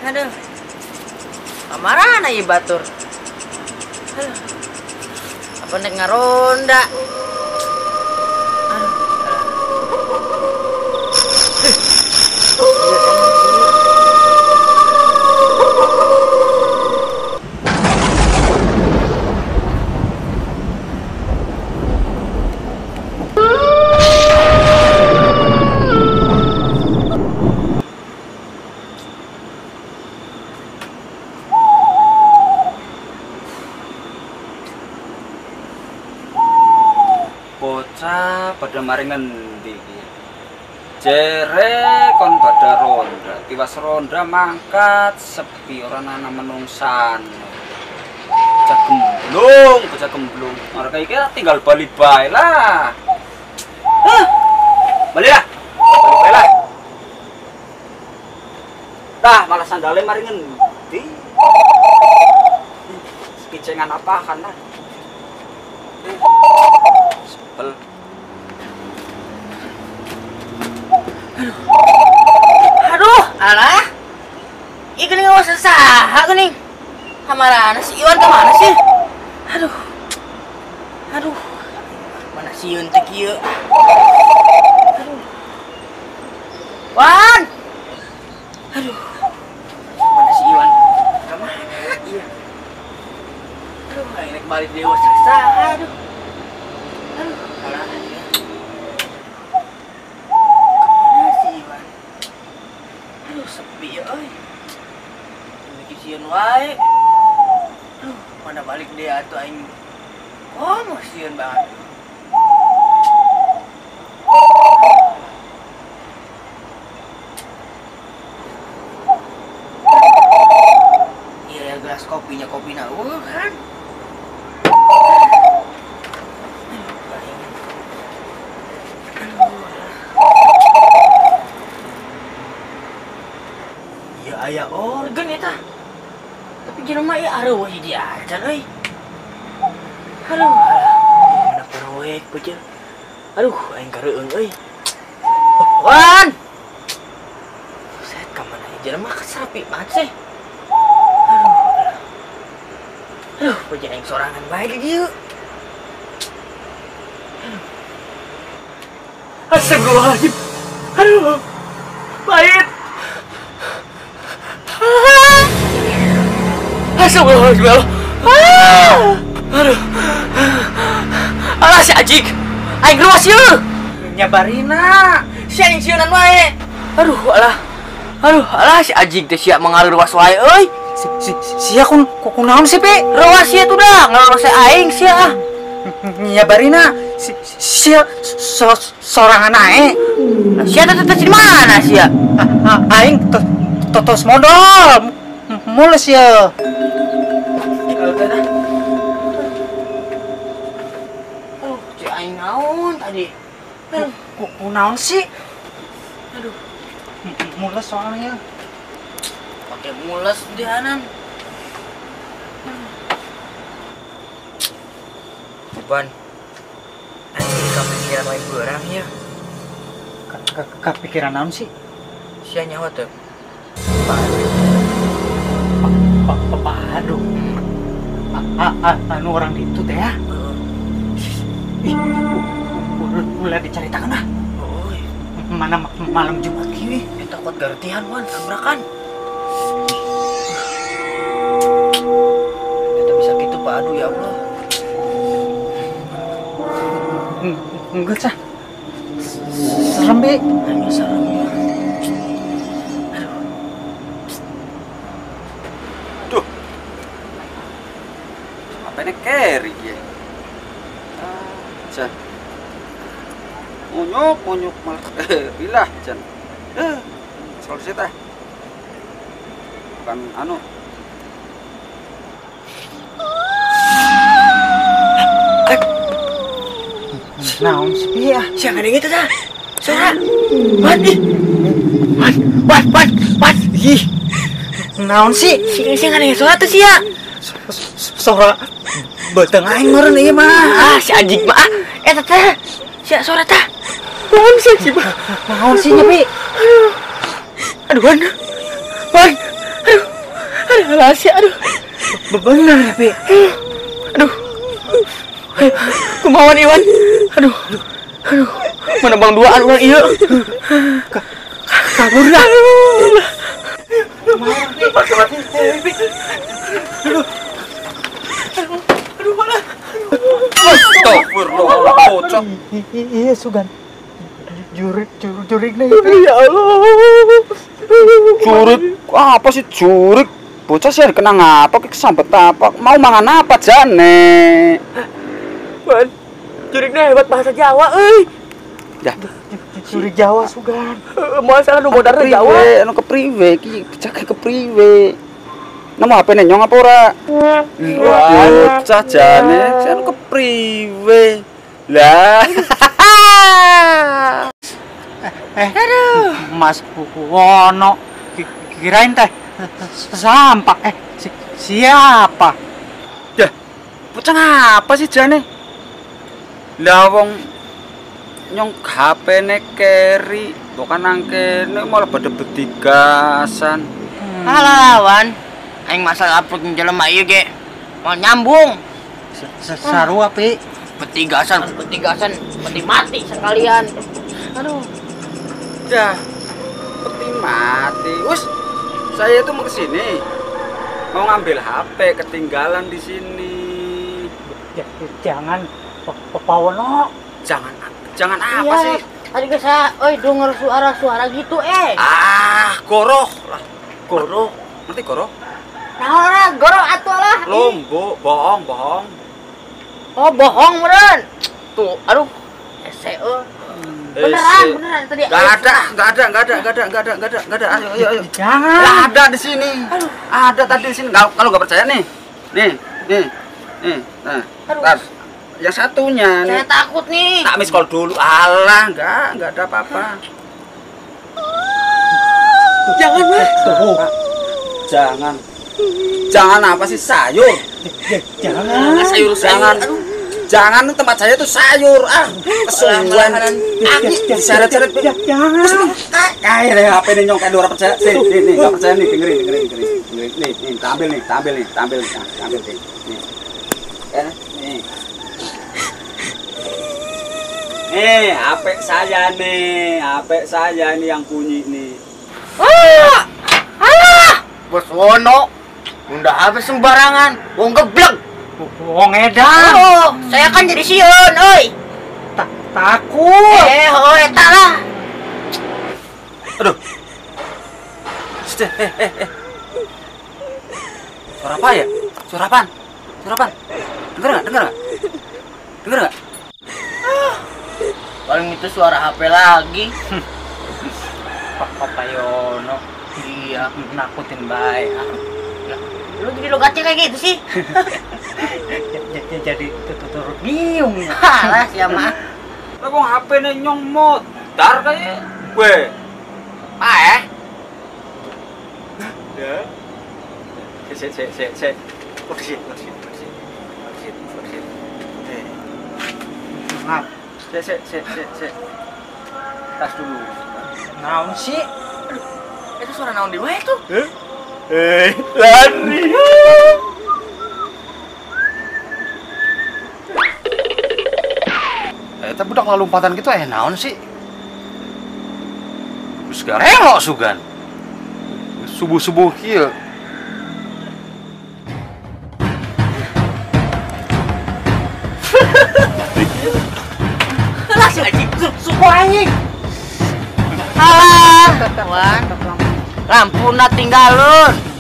Aduh. Kamarana ieu batur? Aduh. Apa nek ngaronda? Aduh. Bocah pada mari ngendi iki? Jere kon pada ronda, tiwas ronda mangkat sepi ora ana menungsan. Bocah gemblung, bocah gemblung. Mereka iki tinggal bali bae lah. Hah. Bali lah. Bali bae lah. Tah, malah sandale mari ngendi? Kicengan apa kan lah. Sebel. Aduh. Aduh, alah. Ih, geuning awas saha geuning. Kamarana si Iwan kemana sih? Aduh. Aduh. Mana sieun teh kieu? Aduh. Wan. Aduh. Mana si Iwan? Kemana? Iya. Aduh, aing rek balik deui saha aduh. Aduh, alah ya. Kemana si Iwan? Aduh, sepi ya euy. Mikir sieun wae. Aduh, mana balik dia atuh aing. Oh, mau sieun banget. Iya, gelas kopinya kopi na kan. Ya aya organ eta. Tapi jelema ieu areuweuh hiji acan euy. Aduh, alah. Mana proyek beujeun. Aduh, aing kareueung euy. Wan. Buset, ka mana ieu jelema kesapi banget sih. Aduh, alah. Aduh, beujeun aing sorangan bae di dieu. Aduh. Astagfirullahaladzim. Aduh. Pahit. Astagfirullahaladzim. Aduh. Alah si Ajik. Aing ruas ieu. Nyabarina. Si aing sieunan wae. Aduh, alah. Aduh, alah si Ajik teh sia mengalir ruas wae euy. Sia kun kunaon sih, Pi? Ruas sia tuh dah, ngaruas aing sia ah. Nyabarina sia sorangan ae. Sia teh teh di mana sia? Aing tos modal. Mules ya. Oh, si aing naon tadi? Aduh, kunaon sih? Aduh, mules soalnya. Pakai mules dihanan. Ban, anjing kepikiran wae beurang ya. Kepikiran naon sih? Sia nyawa teu? Aduh, anu orang itu teh ya. Ih, ulah dicaritakan ah. Mana malam Jumat kieu. Eta kuat garetihan wan, tabrakan. Eta bisa kitu Pak Adu ya Allah. Enggak sah. Serem be. Aduh, serem ya. Aduh. Apa ini keri ya? Jan. Munyuk, munyuk malah bilah jan. Selesai teh. Bukan anu. Naon sih ya? Siapa ada gitu dah? Suara. Wan, ih. Wan, wan, wan, wan. Ih. Naon sih? Sing ada suara tuh sih ya. Suara beteng aing meureun ieu mah. Ah, si anjing mah. Eh, teh. Si suara tah. Naon sih sih mah? Naon sih nyepi? Aduh. Aduh, wan. Wan. Aduh. Aduh, alas ya, aduh. Bener, Pi. Aduh. Kumawan Iwan. Aduh. Aduh. Mana bang duaan urang ieu. Kabur lah. Aduh. Aduh, malah. Astagfirullah, bocah. Iya, Sugan. Jurik nih. Ya Allah. Jurik apa sih jurik? Bocah sih kena ngapa, kesambet apa? Mau mangan apa jane? Wan, juriknya hebat bahasa Jawa, euy. Ya, jurik Jawa Sugan. Mau salah nu modar Jawa. Anu kepriwe iki, bocah kepriwe. Nemu HP-ne nyong apa ora? Bocah jane, anu kepriwe. Lah. Aduh, Mas Wono kirain teh sampah. Siapa? Dah, bocah ngapa sih jane? Lah wong nyong HP-ne keri, bukan nang kene malah pada betigasan. Alah, Wan. Aing masalah upload jelema ieu ge. Mau nyambung. Sarua, Pi. Petigasan, peti mati sekalian. Aduh. Dah, peti mati. Wes, saya itu mau kesini, mau ngambil HP ketinggalan di sini. Jangan, Pak Wono. Jangan apa iya, sih? Tadi saya, oi denger suara-suara gitu, Ah, goroh lah, goroh. Ngerti goroh? Nah, goroh atuh lah. Lombok, bohong. Oh, bohong meureun. Tuh, aduh, ese Beneran tadi. Enggak ada. Ayo. Jangan. Enggak ada di sini. Aduh. Ada tadi di sini. Kalau enggak percaya nih. Nih. Nah. Bentar. Yang satunya nih. Saya takut nih. Tak miss call dulu. Alah, enggak ada apa-apa. Jangan, Mas. Jangan. Jangan apa sih sayur? Jangan. Sayur jangan. Jangan, tempat saya tuh sayur. Ah, kesuwen. Aku diseret-seret. Jangan. Kayak deh HP ini nyong kayak orang percaya. Nih, enggak percaya nih, dengerin. Nih, tampil nih. Nih. Nih. Nih, HP saya nih, HP saya ini yang bunyi nih. Ah! Ah! Bos Wono, unda HP sembarangan, wong geblek. Wong edan. Oh, saya kan jadi sieun, euy. Takut. Oh, eta lah. Aduh. Suara apa ya? Suara apaan? Dengar nggak? Dengar nggak? Paling itu suara HP lagi. Pak Yono. Iya, nakutin bae. Lu jadi logatnya kayak gitu sih. Jadi tutur bingung. Alah, siapa? Lah kok HP-ne nyong modar kayak gue. Ah, Ya. Sik. Kok sik. Maaf. Sik. Tas dulu. Naon sih? Aduh, itu suara naon di wae tuh? Lari. Tapi budak lalumpatan gitu naon sih? Geus garelo sugan. Subuh-subuh kieu. Lah si anjing, suku anjing. Alah, Wan. Lampuna tinggalun.